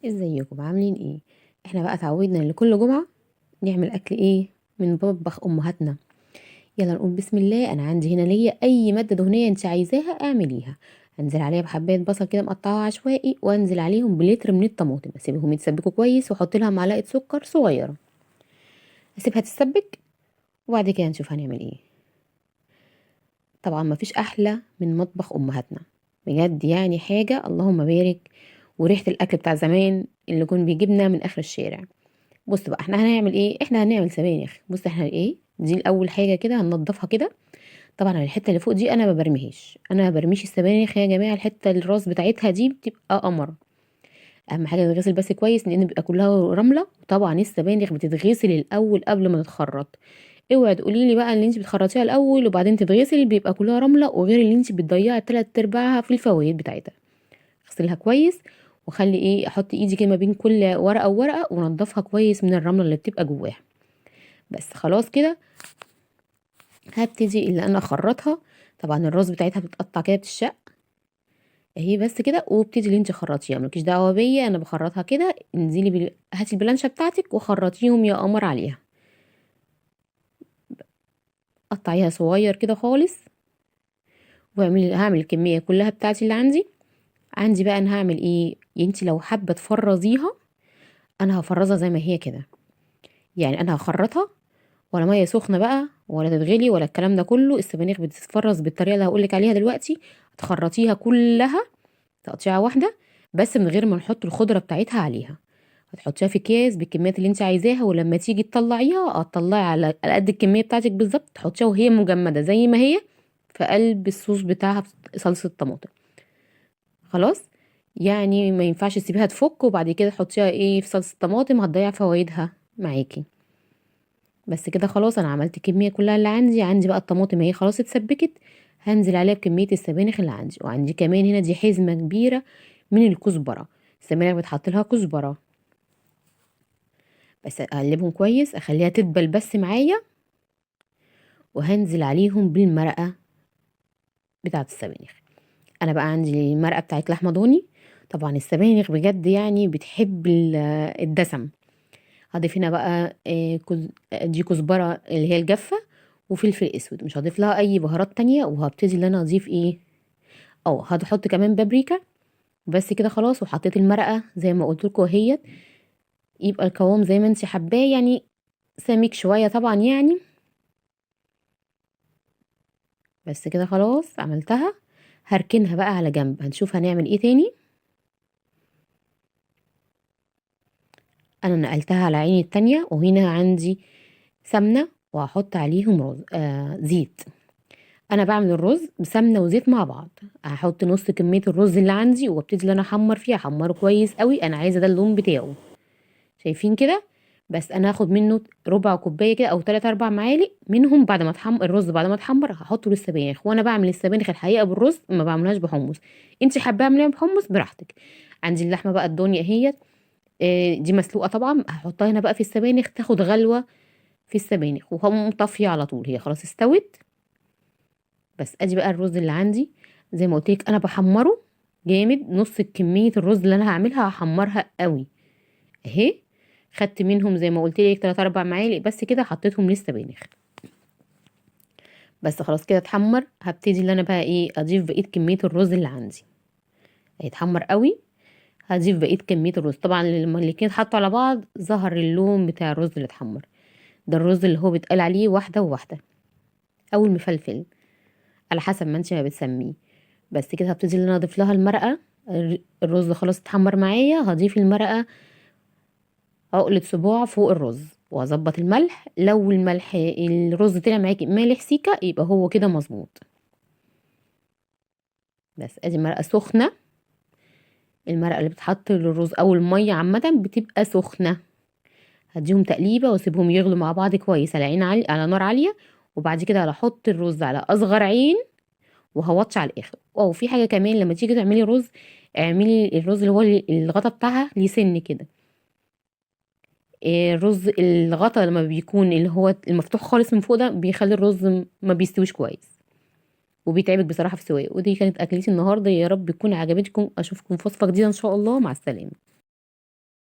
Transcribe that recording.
ازيكم عاملين ايه؟ احنا بقى اتعودنا ان كل جمعة نعمل اكل ايه من مطبخ امهاتنا. يلا نقول بسم الله. انا عندي هنا ليا اي مادة دهنية انت عايزاها اعمليها. انزل عليها بحبايه بصل كده مقطعاها عشوائي، وانزل عليهم بلتر من الطماطم، اسيبهم يتسبكوا كويس، واحط لها معلقه سكر صغيرة، اسيبها تتسبك وبعد كده نشوف هنعمل ايه. طبعا مفيش احلى من مطبخ امهاتنا بجد، حاجة اللهم بارك، وريحه الاكل بتاع زمان اللي كان بيجيبنا من اخر الشارع. بص بقى احنا هنعمل ايه؟ احنا هنعمل سبانخ. بص احنا ايه دي الاول حاجة كده هننضفها كده. طبعا الحتة اللي فوق دي انا ما برميهاش، انا ما برميش السبانخ يا جماعة، الحتة الراس بتاعتها دي بتبقى قمر. اهم حاجة تتغسل بس كويس لان بيبقى كلها رملة. وطبعا السبانخ بتتغسل الاول قبل ما تتخرط، اوعي تقولي لي بقى ان انت بتخرطيها الاول وبعدين تتغسل، بيبقى كلها رملة، وغير اللي انت بتضيعي تلات ارباعها في الفوائد بتاعتها. اغسلها كويس وخلي ايه، احط ايدي كده ما بين كل ورقة وورقة ونضفها كويس من الرملة اللي بتبقى جواها. بس خلاص كده هبتدي اللي انا اخرطها. طبعا الراس بتاعتها بتتقطع كده بتشق اهي بس كده، وابتدي اللي انت خرطيها، مالكيش دعوه بيا انا بخرطها كده. انزلي هاتي البلانشه بتاعتك وخرطيهم يا قمر عليها، قطعيها صغير كده خالص. هعمل الكمية كلها بتاعتي اللي عندي. عندي بقى انا هعمل ايه، انت لو حابة تفرزيها انا هفرزها زي ما هي كده، يعني انا هخرطها ولا مية سخنة بقى ولا تتغلي ولا الكلام ده كله. السبانخ بتتفرز بالطريقة اللي هقولك عليها دلوقتي، هتخرطيها كلها تقطيعه واحدة بس من غير ما نحط الخضرة بتاعتها عليها. هتحطيها في اكياس بالكميات اللي انت عايزاها، ولما تيجي تطلعيها هتطلعي على قد الكمية بتاعتك بالظبط، تحطيها وهي مجمده زي ما هي في قلب الصوص بتاعها صلصه الطماطم. خلاص ما ينفعش تسيبيها تفك وبعد كده تحطيها ايه في صلصه الطماطم، هتضيع فوائدها معاكي. بس كده خلاص انا عملت الكمية كلها اللي عندي. عندي بقى الطماطم اهي خلاص اتسبكت، هنزل عليها بكمية السبانخ اللي عندي. وعندي كمان هنا دي حزمه كبيرة من الكزبره، السبانخ بتحط لها كزبره. بس اقلبهم كويس، اخليها تدبل بس معايا، وهنزل عليهم بالمرقه بتاعه السبانخ. انا بقى عندي المرقه بتاعت لحمه ضاني. طبعا السبانخ بجد بتحب الدسم. هضيف هنا بقى، دي كزبره اللي هي الجافه وفلفل اسود، مش هضيف لها اي بهارات تانية. وهبتدي ان انا اضيف ايه، هحط كمان بابريكا بس كده خلاص. وحطيت المرقه زي ما قلت لكم اهيت، يبقى القوام زي ما انت حباه، سميك شوية طبعا. بس كده خلاص عملتها. هركنها بقى على جنب، هنشوف هنعمل ايه تاني. انا نقلتها على عيني التانية، وهنا عندي سمنة وهحط عليهم زيت. انا بعمل الرز بسمنة وزيت مع بعض. هحط نص كمية الرز اللي عندي وابتدي ان انا احمر فيها، احمره كويس قوي، انا عايزة ده اللون بتاعه، شايفين كده؟ بس انا هاخد منه ربع كوباية كده او 3-4 معالق منهم بعد ما اتحمر الرز. بعد ما اتحمر هحطه للسبانخ. وانا بعمل السبانخ الحقيقة بالرز، ما بعملهاش بحمص، انت حابة اعمليها بحمص براحتك. عندي اللحمة بقى الدنيا اهيت، دي مسلوقة طبعا، هحطها هنا بقى في السبانخ تاخد غلوه في السبانخ، وهقوم طافية على طول، هي خلاص استوت. بس ادي بقى الرز اللي عندي زي ما قلت لك انا بحمره جامد، نص كمية الرز اللي انا هعملها هحمرها قوي اهي. خدت منهم زي ما قلت لك 3-4 معالق بس كده، حطيتهم للسبانخ بس خلاص كده اتحمر. هبتدي ان انا بقى ايه، اضيف بقية كمية الرز اللي عندي، هيتحمر قوي. هضيف بقية كمية الرز. طبعا لما الاتنين اتحطوا على بعض ظهر اللون بتاع الرز اللي اتحمر ده، الرز اللي هو بيتقال عليه واحدة وواحدة او المفلفل على حسب ما انت ما بتسميه. بس كده هبتدي ان انا اضيف لها المرقه. الرز خلاص اتحمر معايا، هضيف المرقه عقلة صباع فوق الرز، وهظبط الملح. لو الملح الرز طلع معاكي مالح سيكا يبقى هو كده مظبوط. بس ادي المرقه سخنة، المرقه اللي بتحط للرز او المية عامة بتبقى سخنة. هديهم تقليبه واسيبهم يغلوا مع بعض كويس على عين عالية، على نار عالية. وبعد كده هحط الرز على اصغر عين وهوطي على الاخر. وفي حاجة كمان، لما تيجي تعملي رز اعملي الرز اللي هو الغطا بتاعها ليه سن كده. الرز الغطا لما بيكون اللي هو المفتوح خالص من فوق ده بيخلي الرز ما بيستويش كويس وبيتعبك بصراحة في سواه. ودي كانت اكلتي النهارده، يا رب تكون عجبتكم. اشوفكم في وصفه جديدة ان شاء الله. مع السلامة.